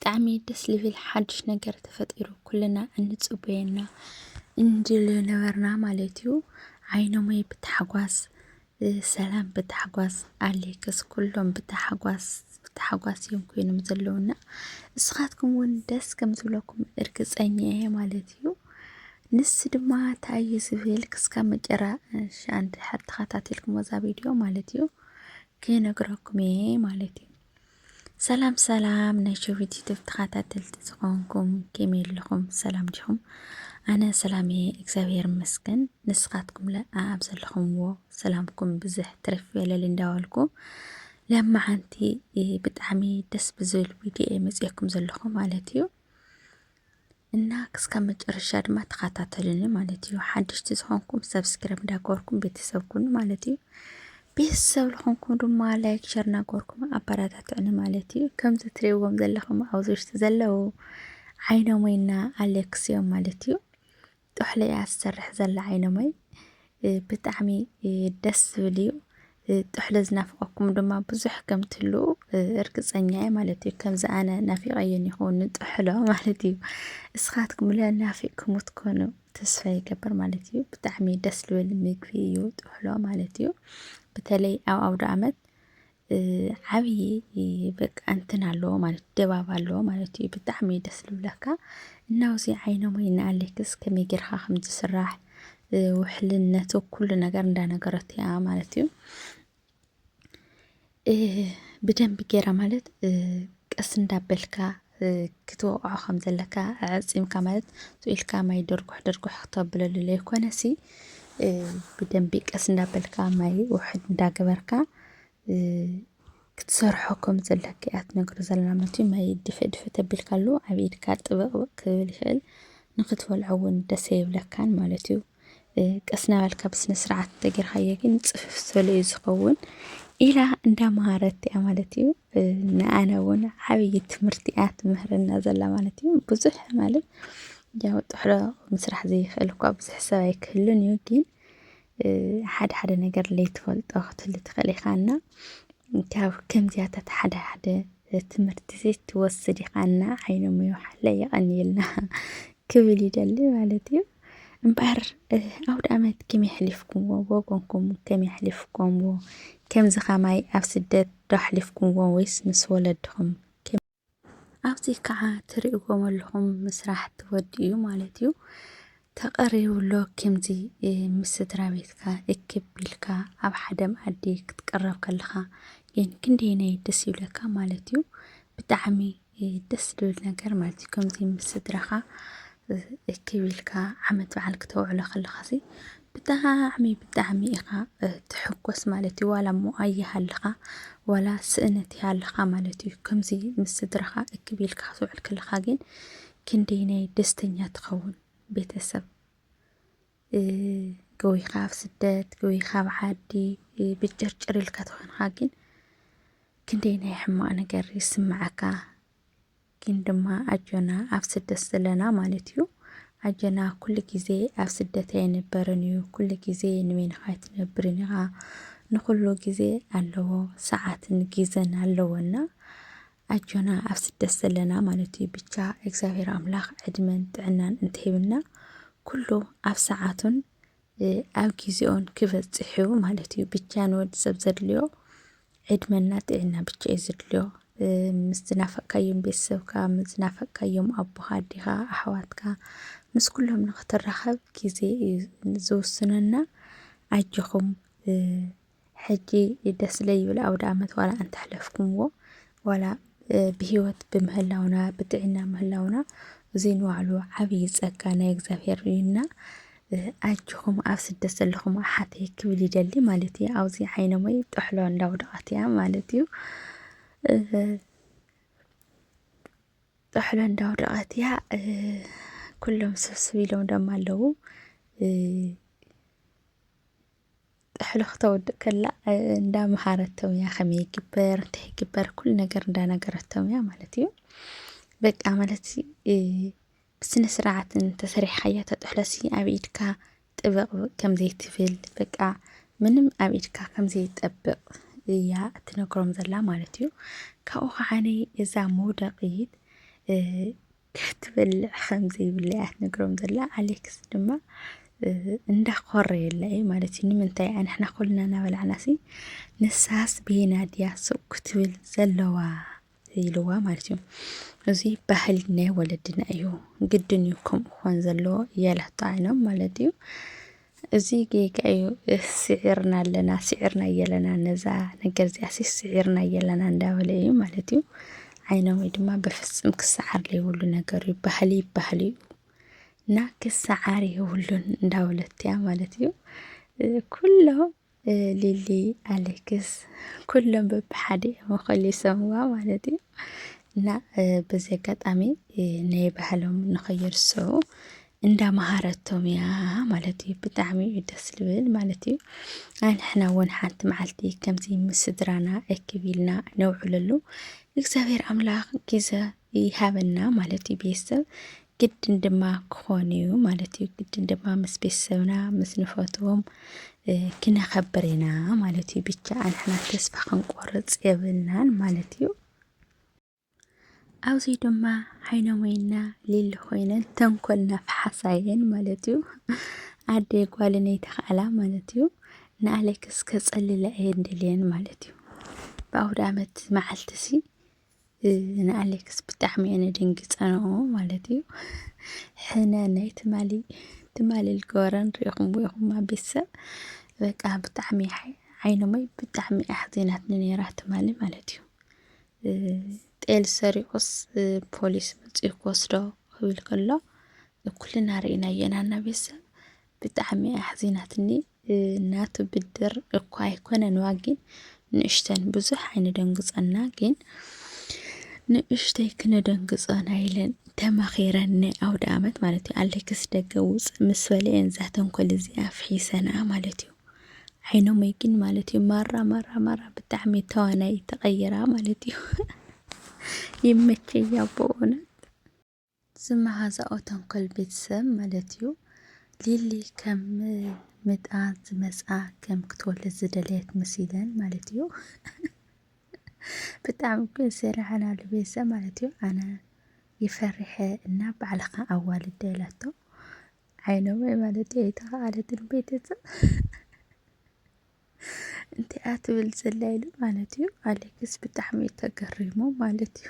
ብጣዕሚ ደስ ልብል ሓድሽ ነገር ተፈጢሩ ኩልና እንጽበየና እንድል ነበርና ማለት እዩ። ዓይኖመይ ብታሕጓስ፣ እ፣ ሰላም ብታሕጓስ፣ ኣሌክስ ኩሎም ብታሕጓስ፣ ብታሕጓስ እዮም ኮይኖም ዘለውና። እስኻትኩም እውን ደስ ከም ዝብለኩም እርግጸኛ እየ ማለት እዩ። ንሱ ድማ እንታይ እዩ ዝብል ክስካብ መጨረሻ እንድሕር ተኸታቲልኩም እዛ ቪድዮ ማለት እዩ ክነግረኩም እየ ማለት እዩ። ሰላም ሰላም ናይ ሸዊት ዩቱብ ተኸታተልቲ ዝኾንኩም ከመይ ኣለኹም? ሰላም ዲኹም? ኣነ ሰላም እየ እግዚኣብሔር ይመስገን። ንስኻትኩም ለኣ ኣብ ዘለኹምዎ ሰላምኩም ብዝሕ ትረፍ ይበለል እንዳበልኩ ለማዓንቲ ብጣዕሚ ደስ ብዝብል ቪድዮ እየ መፅኤኩም ዘለኹ ማለት እዩ። እና ክስካብ መጨረሻ ድማ ተኸታተሉኒ ማለት እዩ። ሓደሽቲ ዝኾንኩም ሰብስክራይብ እንዳገበርኩም ቤተሰብ ኩኑ ማለት እዩ። ቤተሰብ ዝኾንኩም ድማ ላይክ ሸር እናገበርኩም ኣበረታትዑኒ ማለት እዩ። ከምዚ ትሪእዎም ዘለኹም ኣብዚ ውሽጢ ዘለዉ ዓይኖመይና ኣሌክስ እዮም ማለት እዩ። ጥሕሎ እያ ትሰርሕ ዘላ ዓይኖመይ። እ፣ ብጣዕሚ፣ እ፣ ደስ ዝብል እዩ። እ፣ ጥሕሎ ዝናፍቐኩም ድማ ብዙሕ ከም ትህልዉ፣ እ፣ እርግጸኛ እየ ማለት እዩ። ከምዚ ኣነ ናፊቐዮ ይኸውን ንጥሕሎ ማለት እዩ። እስኻትኩም ለ ናፊቕኩሞ ትኮኑ ተስፋ ይገብር ማለት እዩ። ብጣዕሚ ደስ ዝብል ምግቢ እዩ ጥሕሎ ማለት እዩ። በተለይ ኣብ ኣውደ ኣመት እ፣ ዓብዪ፣ እ፣ በቃ እንትን ኣለዎ ማለት ድባብ ኣለዎ ማለት እዩ። ብጣዕሚ ደስ ዝብለካ። እና እዚ ዓይኖመይ እና ኣሌክስ ከመይ ጌርካ ከም ዝስራሕ፣ እ፣ ውሕልነቱ ኩሉ ነገር እንዳነገረት እያ ማለት እዩ። እ፣ ብደንቢ ጌራ ማለት፣ እ፣ ቀስ እንዳበልካ፣ እ፣ ክትወቕዖ ከም ዘለካ ኣዕጺምካ ማለት ስኢልካ ማይ ደርጉሕ ደርጉሕ ክተብለሉ ዘይኮነሲ፣ እ፣ ብደንቢ ቀስ እንዳበልካ ማይ ውሕድ እንዳገበርካ፣ እ፣ ክትሰርሖ ከም ዘለካ እያ ትነግሮ ዘላ ማለት እዩ። ማይ ድፍእ ድፍእ ተቢልካሉ ኣብ ኢድካ ጥብቕብቕ ክብል ይኽእል። ንክትበልዖ እውን ደስ ኣይብለካን ማለት እዩ። እ፣ ቀስ እናበልካ ብስነ ስርዓት እንተጌርካዮ ግን ጽፍፍ ዝበለ እዩ ዝኸውን ኢላ እንዳመሃረት እያ ማለት እዩ። እ፣ ንኣነ እውን ዓብዪ ትምህርቲ እያ ትምህረና ዘላ ማለት እዩ። ብዙሕ ማለት ያው ጥሕሎ ምስራሕ ዘይኽእል እኳ ብዙሕ ሰብ ኣይክህሉን እዩ፣ ግን እ፣ ሓደ ሓደ ነገር ለይትፈልጦ ክትህሉ ትኽእል ኢኻ እና ካብ ከምዚያታት ሓደ ሓደ ትምህርቲ ትወስድ ኢኻ እና ዓይኖም ይውሓለ የቐንየልና ክብል ይደሊ ማለት እዩ። እምበኣር፣ እ፣ ኣውደ ኣመት ከመይ ኣሕሊፍኩምዎ? ወገንኩም ከመይ ኣሕሊፍኩምዎ? ከምዚ ከማይ ኣብ ስደት ዶ ኣሕሊፍኩምዎ ወይስ ምስ ወለድኹም? ከመይ ኣብዚ ከዓ ትርእይዎም ኣለኹም ምስራሕ ትወድኡ ማለት እዩ። ተቐሪቡ ኣሎ ከምዚ፣ እ፣ ምስ ስድራ ቤትካ እክብ ኢልካ ኣብ ሓደ መኣዲ ክትቅረብ ከለኻ ግን ክንደየናይ ደስ ይብለካ ማለት እዩ። ብጣዕሚ፣ እ፣ ደስ ዝብል ነገር ማለት እዩ። ከምዚ ምስ ስድራኻ፣ እ፣ እክብ ኢልካ ዓመት በዓል ክተውዕሎ ከለኻሲ ብጣዕሚ፣ ብጣዕሚ ኢኻ፣ እ፣ ትሕጎስ ማለት እዩ። ዋላ እሞ ኣይሃልኻ፣ ዋላ ስእነት ይሃልኻ ማለት እዩ። ከምዚ ምስ ስድራኻ እክብ ኢልካ ክትውዕል ከለኻ ግን ክንደየናይ ደስተኛ ትኸውን ቤተሰብ። እ፣ ገዊኻ ኣብ ስደት፣ ገዊኻ ኣብ ዓዲ፣ እ፣ ብጭርጭር ኢልካ ተኾንካ ግን ክንደየናይ ሕማቕ ነገር ይስምዓካ። ግን ድማ ኣጆና ኣብ ስደት ዘለና ማለት እዩ። ኣጆና ኩሉ ግዜ ኣብ ስደት ኣይንበርን እዩ። ኩሉ ግዜ ንበይንኻ ኣይትነብርን ኢኻ። ንኹሉ ግዜ ኣለዎ፣ ሰዓትን ግዘን ኣለዎ እና ኣጆና ኣብ ስደት ዘለና ማለት እዩ። ብቻ እግዚኣብሔር ኣምላኽ ዕድመን ጥዕናን እንተሂብና ኩሉ ኣብ ሰዓቱን እ፣ ኣብ ግዜኡን ክበጽሕ እዩ ማለት እዩ። ብቻ ንወዲ ሰብ ዘድልዮ ዕድመና ጥዕና ብቻ እዩ ዘድልዮ። እ፣ ምስ ዝናፈቅካዮም ቤተሰብካ፣ ምስ ዝናፈቅካዮም ኣቦኻ፣ ኣዴኻ፣ ኣሕዋትካ፣ ምስ ኩሎም ንክትራኸብ ግዜ እዩ ዝውስነና። ኣጆኹም፣ እ፣ ሕጂ ደስ ለይብል ኣውደ ኣመት ዋላ እንተሕለፍኩምዎ፣ ዋላ፣ እ፣ ብህይወት ብምህላውና፣ ብጥዕና ምህላውና፣ እዚ ንባዕሉ ዓብዪ ጸጋ ናይ እግዚኣብሔር እዩና፣ እ፣ ኣጆኹም ኣብ ስደት ዘለኹም ኣሓተይ ክብል ይደሊ ማለት እዩ። ኣብዚ ዓይኖመይ ጥሕሎ እንዳውደቐት እያ ማለት እዩ። እ፣ ጥሕሎ እንዳውደቐት እያ። እ፣ ኩሎም ስብስብ ኢሎም ደማ ኣለዉ። እ፣ ጥሕሎ ክተውድእ ከላ፣ እ፣ እንዳመሃረቶም እያ፣ ከመይ ይግበር፣ እንታይ ይግበር፣ ኩሉ ነገር እንዳነገረቶም እያ ማለት እዩ። በቃ ማለት፣ እ፣ ብስነ ስርዓት እንተሰሪሕካያ እታ ጥሕሎሲ ኣብ ኢድካ ጥብቕብቕ ከም ዘይትብል፣ በቃ ምንም ኣብ ኢድካ ከም ዘይጠብቕ እያ እትነግሮም ዘላ ማለት እዩ። ካብኡ ከዓኒ እዛ መውደቒት ክትበልዕ ከም ዘይብላ እያ ትነግሮም ዘላ። ኣሌክስ ድማ እንዳኾረየላ እዩ ማለት እዩ። ንምንታይ ንሕና ኩልና እናበላዕናሲ ንሳስ ቤና ድያ ስቕ ክትብል ዘለዋ ኢልዋ ማለት እዩ። እዚ ባህሊ ናይ ወለድና እዩ፣ ግድን እዩ ከምኡ ክኾን ዘለዎ እያላቶ ዓይኖም ማለት እዩ። እዚ ጌጋ እዩ፣ ስዒርና ኣለና፣ ስዒርና እየለና፣ ነዛ ነገር እዚኣ ሲ ስዒርና እየለና እንዳበለ እዩ ማለት እዩ። ዓይኖም ወይ ድማ በፍጽም ክሰዓር ዘይብሉ ነገር እዩ፣ ባህሊ ባህሊ እዩ እና ክሰዓር የብሉን እንዳበለት እያ ማለት እዩ። ኩሎም ሊሊ፣ ኣሌክስ ኩሎም በብሓደ እዮም ኸሊሶምዋ ማለት እዩ። እና በዚ ኣጋጣሚ ናይ ባህሎም ንኸየርስዑ እንዳመሃረቶም እያ ማለት እዩ። ብጣዕሚ እዩ ደስ ልብል ማለት እዩ። ኣንሕና እውን ሓንቲ መዓልቲ ከምዚ ምስ ስድራና እክብ ኢልና ነውዕለሉ። እግዚኣብሔር ኣምላኽ ግዘ ይሃበና ማለት እዩ። ቤተሰብ ግድን ድማ ክኾን እዩ ማለት እዩ። ግድን ድማ ምስ ቤተሰብና ምስ ንፈትዎም ክነኸብር ኢና ማለት እዩ። ብቻ ኣንሕና ተስፋ ክንቆርፅ የብልናን ማለት እዩ። ኣብዚ ድማ ሃይኖመይና ሊሊ ኮይነን ተንኮልና ፈሓሳየን ማለት እዩ። ኣደ ጓልን ኣይተኻእላ ማለት እዩ። ንኣሌክስ ከፀልላ እየን ደልየን ማለት እዩ። ብኣውደ ኣመት መዓልቲ ሲ ንኣሌክስ ብጣዕሚ እየን ደንግፀንኦ ማለት እዩ። ሕነ ናይ ትማሊ ትማሊ ልገበረን ሪኢኹም ኢኹም ቤተሰብ። በቃ ብጣዕሚ ዓይኖመይ ብጣዕሚ ኣሕዚናትኒ ነይራ ትማሊ ማለት እዩ። ጤል ሰሪቑስ ፖሊስ መፂኡ ክወስዶ ክብል ከሎ ኩልና ርኢናዮ ኢና እና ቤተሰብ ብጣዕሚ ኣሕዚናትኒ። ናቱ ብድር እኳ ኣይኮነን ዋ ግን ንእሽተን ብዙሕ ኣይንደንግፀና ግን ንእሽተይ ክነደንግፆ ናይለን ተማኺረን ናይ ኣውደ ኣመት ማለት እዩ። ኣሌክስ ደገ ውፅእ ምስ በለ እየን እዛ ተንኮል እዚኣ ፍሒሰንኣ ማለት እዩ። ዓይኖመይ ግን ማለት እዩ ማራ ማራ ማራ ብጣዕሚ ተዋናይ ተቐይራ ማለት እዩ። ይመቸያ ብእውነት። ዝመሃዛኦ ተንኮል ቤተሰብ ማለት እዩ። ሊሊ ከም ምጣ ዝመፅኣ ከም ክትወልድ ዝደለየት መሲለን ማለት እዩ። ብጣዕሚ እኮ ይሰራሕናሉ ቤተሰብ ማለት እዩ። ኣነ ይፈርሐ እና ባዕልኻ ኣዋልደ ኢላቶ። ዓይኖመይ ማለት እዩ ኣይተኸኣለትን ቤተሰብ። እንታይ እያ ትብል ዘላ ኢሉ ማለት እዩ። ኣሌክስ ብጣዕሚ እዩ ተገሪሙ ማለት እዩ።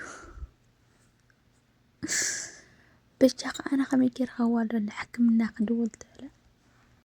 በጃ ከዓና ከመይ ጌርካ ዋሎ ንሕክምና ክድውል ትብለ